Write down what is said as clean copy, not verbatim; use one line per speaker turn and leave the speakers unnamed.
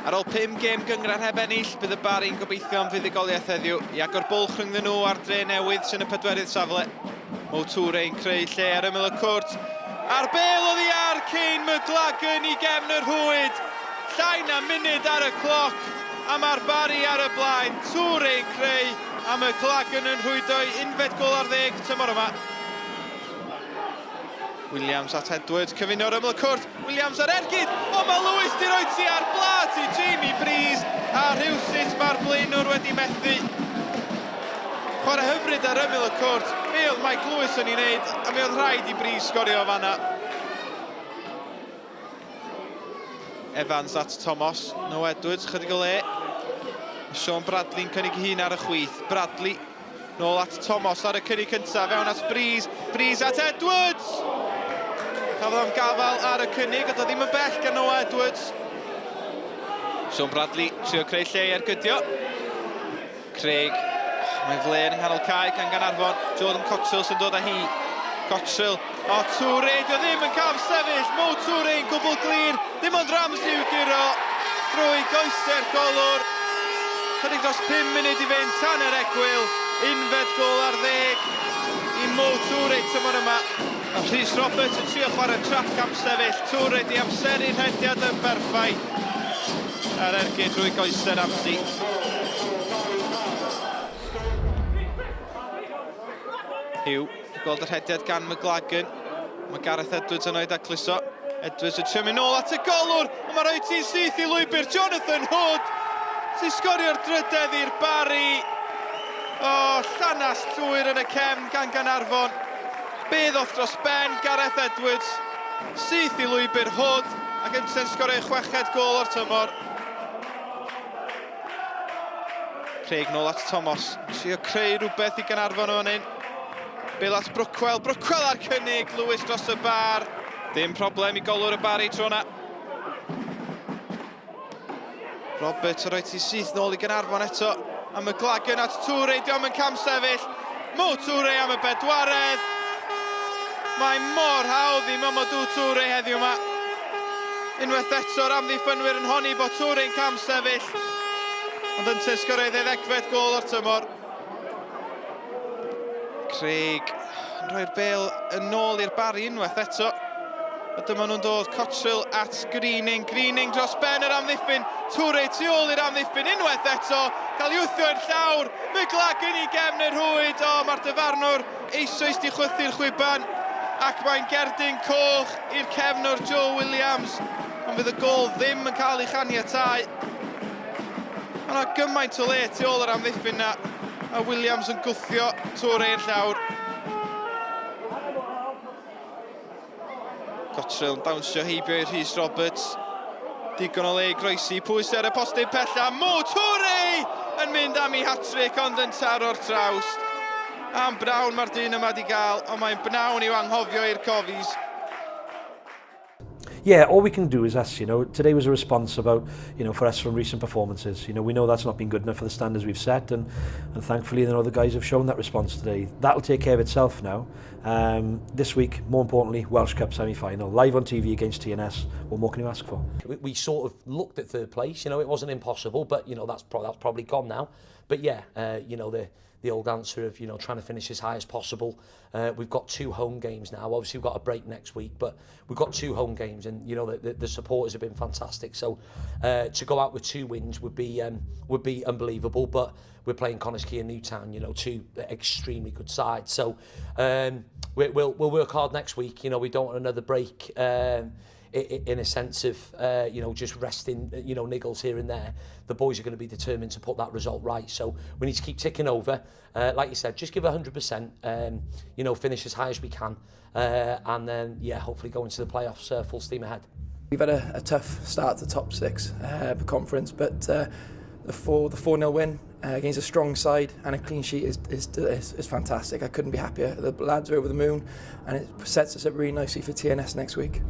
Ar ôl pum gêm gynghrair heb ennill, bydd y Barri'n gobeithio am fuddugoliaeth heddiw i agor bwlch rhyngddyn nhw a'r Dre Newydd sy'n y pedwerydd safle. Mo Toure yn creu lle ar ymyl y cwrt. A'r bêl oddi ar Kane McLagan i gefn y rhwyd. Llai na munud ar y cloc a mae'r Barri ar y blaen. Toure yn creu a McLagan yn rhwydo'i unfed gôl ar ddeg tymor yma. Williams at Edwards, cyfuno ar ymyl y cwrt, Williams ar ergyd, ond mae Lewis di roi ti ar blat i Jamie Breeze, a rhywsut mae'r blaenwr wedi methu. Chwarae hyfryd ar ymyl y cwrt, be oedd Mike Lewis yn ei wneud, a mi oedd rhaid i Breeze sgorio o fanna. Evans at Thomas, no Edwards, chydig o le. Sean Bradley'n cynnig ei hun ar y chwith. Bradley Nôl at Thomas ar y cynnig cyntaf, fewn at Breeze, Breeze at Edwards! Cafodd am gafael ar y cynnig, ond o ddim yn bell gan Noah Edwards. Sean Bradley, trio creu lle i ergydio. Craig, mae'n fler yng nghanol cae gan Gaernarfon. Jordan Cottrell sy'n dod â hi. Cottrell, o Toure, dio ddim yn cam sefyll. Mo Toure yn gwbl glir. Dim ond Ramsey i'w guro drwy goesau'r golwr. Chydig dros 5 munud i fynd tan yr egwyl. Unfed gôl ar ddeg i Mo Toure tymor yma. A Rhys Roberts yn trio chwarae trap cam sefyll. Toure di amseru rhediad yn berffaith. A'r ergyd drwy goesau Ramsey. Hugh, gweld y rhediad gan McLagan. Mae Gareth Edwards yno i dacluso. Edwards yn trio mynd nôl at y golwr, ond mae rhoi ti'n syth i lwybr Jonathan Hood, sy'n sgorio'r drydedd i'r Barri. O, llanast llwyr yn y cefn gan Gaernarfon. Be ddoth dros ben Gareth Edwards, syth i lwybr Hood, ac yntau'n sgorio ei chweched gôl o'r tymor. Craig nôl at Thomas. Trio creu rhywbeth i Gaernarfon o fan hyn. Bale at Brookwell. Brookwell ar cynnig. Lewis dros y bar. Dim problem i golwr y Barry tro na. Roberts yn rhoi ti syth nôl i Gaernarfon eto. A McLagan at Toure. Diolch yn cam sefyll. Mo Toure am y bedwaredd. Mae mor hawdd i Mamadou Toure heddiw yma. Unwaith eto'r amddiffynwyr yn honni bod Toure'n cam sefyll. Ond yntau sgoriodd ei ddegfed gôl o'r tymor. Craig yn rhoi'r bêl yn ôl i'r Barri unwaith eto. A dyma nhw'n dod, Cottrell at Greening, Greening dros ben yr amddiffyn, Toure tu ôl i'r amddiffyn unwaith eto, cael ei wthio i'r llawr, McLagan i gefn y rhwyd, o mae'r dyfarnwr eisoes di chwythu'r chwiban, ac mae'n gerdyn coch i'r cefnwr Joe Williams, ond fydd y gôl ddim yn cael ei chaniatáu. Mae yna gymaint o le tu ôl yr amddiffyn na, a Williams yn gwthio Toure i'r llawr. Cottrell yn dawnsio heibio i Rhys Roberts. Digon o le i groesi, pwy sy ar y postyn pella? Mo Toure yn mynd am ei hat-trick ond yn taro'r trawst. Am bnawn mae'r dyn yma di gael, ond mae'n bnawn i'w anghofio i'r Cofis.
Yeah, all we can do is us, you know. Today was a response about, you know, for us from recent performances. You know, we know that's not been good enough for the standards we've set, and, and thankfully, you know, the guys have shown that response today. That'll take care of itself now. Um, this week, more importantly, Welsh Cup semi-final, live on TV against TNS. What more can you ask for?
We, we sort of looked at third place, you know, it wasn't impossible, but, you know, that's, pro that's probably gone now. But yeah, uh, you know, the, the old answer of, you know, trying to finish as high as possible. Uh, we've got two home games now. Obviously, we've got a break next week, but we've got two home games and, you know, the, the, the supporters have been fantastic. So uh, to go out with two wins would be, um, would be unbelievable. But we're playing Connah's Quay and Newtown, you know, two extremely good sides. So um, we, we'll, we'll work hard next week. You know, we don't want another break um, in a sense of, uh, you know, just resting, you know, niggles here and there. The boys are going to be determined to put that result right. So we need to keep ticking over. Uh, like you said, just give 100%, um, you know, finish as high as we can. Uh, and then, yeah, hopefully go into the playoffs uh, full steam ahead.
We've had a, a tough start to top six uh, the conference, but uh, the 4 the 4-0 win uh, against a strong side and a clean sheet is, is, is, is fantastic. I couldn't be happier. The lads are over the moon and it sets us up really nicely for TNS next week.